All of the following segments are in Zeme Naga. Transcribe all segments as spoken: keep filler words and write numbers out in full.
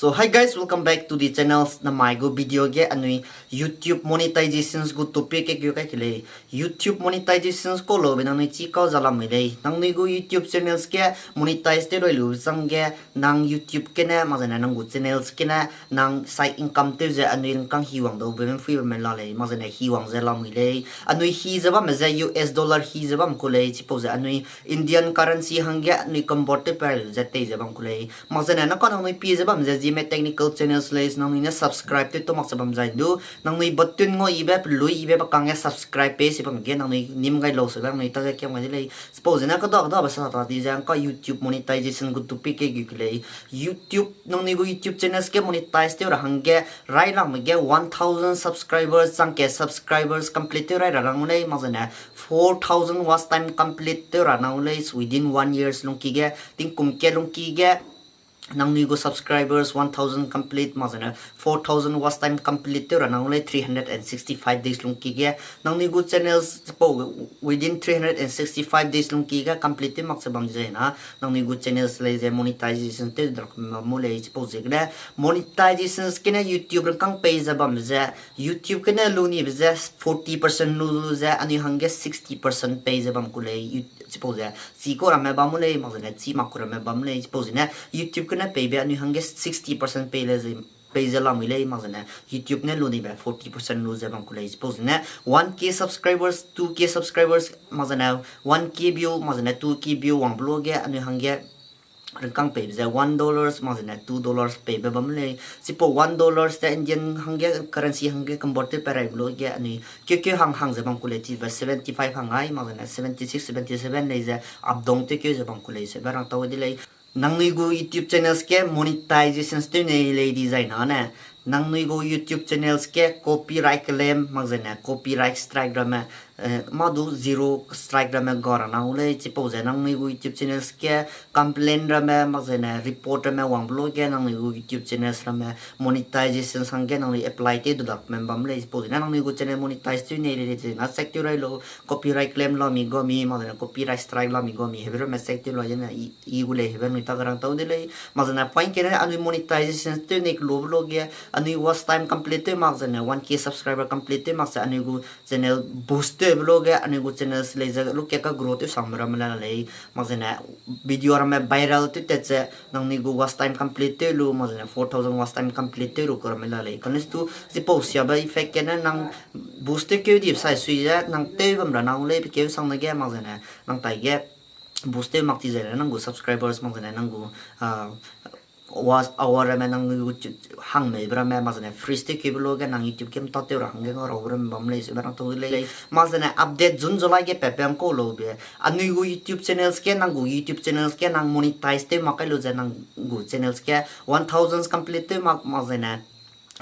So hi guys, welcome back to the channels. Namai gu video ge anui YouTube monetizations gu topic ge gu kai ke lei. YouTube monetizations kau laube nangnui chi kau za lamui lei. Nangnui gu YouTube channels ge monetize tew rui lu zangge nang YouTube gene, mak zene nang gu channels gene, nang side income tew ze anui rangkâng hi wang dau beme phui bame la lei, mak zene hi wang ze lamui lei. Anui hi ze bamme ze U S dollar hi ze bam ku lei, chipau ze anui Indian currency hangge anui convert tew pe lu ze tei ze bam ku lei. Mak zene nang ka nangnui pie ze bam ze Zeme technical channels lei, nangnui ne subscribe tew tu mak ze bam zai du, nangnui button ngau ibe, pelui ibe, bakang ge subscribe pe si bam ge nangnui nim gai lau se nangnui ta ge kiam gai de lei. Chipau zene keda keda ba sa ta di ze ngka YouTube monetization gu topic ge gu ke lei. YouTube, nangnui gu YouTube channels ge monetize tew ra hangge, rai lamui ge one thousand subscribers, chang ke subscribers complete tew rai ra nang lei, mak zene four thousand watch time complete tew ra nang lei, within one years lungki ge, tingkum ke lungki ge, nangnui gu subscribers one thousand complete, mak zene four thousand watch time complete tew ra nang lei, three hundred and sixty five days lungki ge, nangnui gu channels chipau within three hundred and sixty five days lungki ge complete tew mak ze bam ze na, nangnui gu channels lei ze monetization tew drak mu lei, chipau ziegene monetizations gene YouTube rangkâng pei ze bam ze, YouTube gene lu nibe ze forty percent lu lu ze anui hangge sixty percent pei ze bam ku lei, chipau ze chi kau ramme bam lei, mak zene chi mak kau ramme bam lei, chipau zene YouTube gene peibe anui hangge sixty percent pei le ze pei ze lamui lei, mak zene YouTube ne lu nibe forty percent lu ze bam ku lei, chipau zene one K subscribers, two K subscribers, mak zene one K view, mak zene two K view wangbe lu ge anui hangge rangkâng peibe ze one dollars, mak zene two dollars peibe bam lei. Chipau one dollars te Indian hangge currency hangge convert tew pe raibe lu ge anui keu keu hang hang ze bam ku lei, chibe seventy five hang ai, mak zene seventy six, seventy seven lei ze up down tew keu ze bam ku lei, sebe rang tau de lei. Nangnui gu YouTube channels ge monetizations tew nei lei di zai na ne, nangnui gu YouTube channels ge copyright claim, mak zene copyright strike ramme, mâ du zero strike ramme ga ra nang u lei, chipau ze nangnui gu YouTube channels ge complaint ramme, mak zene report ramme wangbe lu ge nangnui gu YouTube channels ramme monetization hangge nangnui apply tew du dakme bam lei, chipau zene nangnui gu channel monetize tew nei lei di zai na check tew rai lau, copyright claim la mi ga mi, mak zene copyright strike la mi ga mi, hebe ramme check tew la zene i gu lei, hebe nui ta ge rang tau de lei. Mak zene point kene anui monetization tew nei kelube lu ge, anui watch time complete tew mak zene one K subscriber complete tew mak ze anui gu channel boost tewbe lu ge anui gu channels lei ze lu ke ka grow tew sangme ramme la lei. Mak zene video ramme viral tew tat ze nangnui gu watch time complete tew lu, mak zene four thousand watch time complete tew lu kau ramme la lei. Kane stu chipau siabe effect kene nang boost tew keu di sai sui ze nang tew bam ra nang lei pe keu sang ne ge, mak zene nang tai ge boost tew mak ti zene nang gu subscribers, mak zene nang gu watch hour ramme nangnui gu hangmeibe ramme, mak zene freeze tew keube lu ge nang YouTube ge mta tew ra hangge ngau raube ramme bam lei, sebe rang tau de lei. Mak zene update June July ge pepe ngkau laube anui gu YouTube channels ge, nang gu YouTube channels ge nang monetize tew mak kai lu ze nang gu channels ge one thousand complete tew mak, mak zene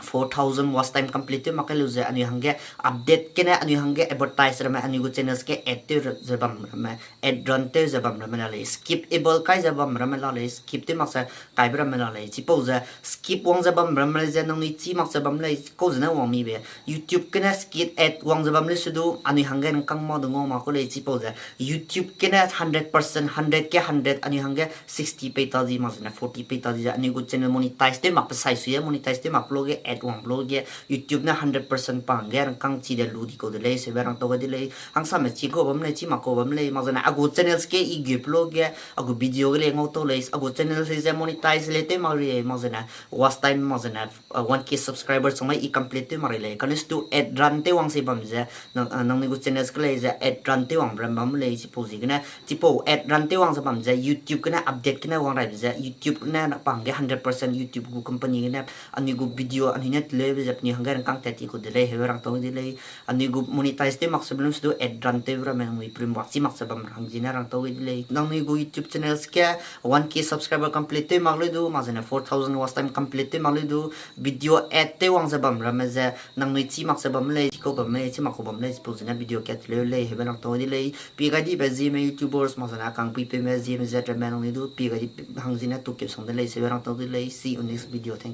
four thousand watch time complete tew mak kai lu ze anui hangge update kene anui hangge advertise ramme anui gu channels ge ad tew ze bam ramme, ad run tew ze bam ramme la lei, skipable kai ze bam ramme la lei, skip tew mak ze kaibe ramme la lei. Chipau ze skip wang ze bam ramme lei ze nangnui chi mak ze bam lei, kau zene wang mibe YouTube gene skip ad wang ze bam lei se du anui hangge nang kang ma du ngau mak ku lei. Chipau ze YouTube gene hundred percent, hundred ke hundred anui hangge sixty pei ta di, mak zene forty pei ta di ze anui gu channel monetize tew mak pe sai sui e, monetize tew mak pe lu ge, ad wang pe lu ge YouTube ne hundred percent pa hangge rangkang chi de lu di kau de lei, sebe rang tau ga de lei. Hangsame chi kau bam lei, chi mak kau bam lei, mak zene a gu channels ge i gu pe lu ge, a gu video ge lei ngau tau lei, a gu channels lei ze monetize lei tew mak ri, mak zene watch time, mak zene one K subscribers chang mai i complete tew mak ri lei. Kane stu ad run tew wang se bam ze nangnui gu channels ge lei ze ad run tew wang ram bam lei, chipau ziegene chipau ad run tew wang ze bam ze YouTube gene update gene wang raibe ze YouTube ne pa hangge hundred percent YouTube gu company gene anui gu video anui ne teleube ze penui hangge rangkang tat ti kau de lei, hebe rang tau de lei. Anui gu monetize tew mak se bam lei se du ad run tew ramme nangnui primwak chi mak ze bam hang zene rang tau de lei. Nangnui gu YouTube channels ge one K subscriber complete tew mak lei du, mak zene four thousand watch time complete tew mak lei du, video ad tew wang ze bam ramme ze nangnui chi mak ze bam lei, chi kau bam lei, chi mak kau bam lei, chipau zene video kat leu lei, hebe rang tau de lei. Pi gai dibe Zeme YouTubers, mak zene a kang puipeume Zeme zet ramme nangnui du pi gai di hang zene tukeu sang de lei, sebe rang tau de lei. See you next video. Thank you.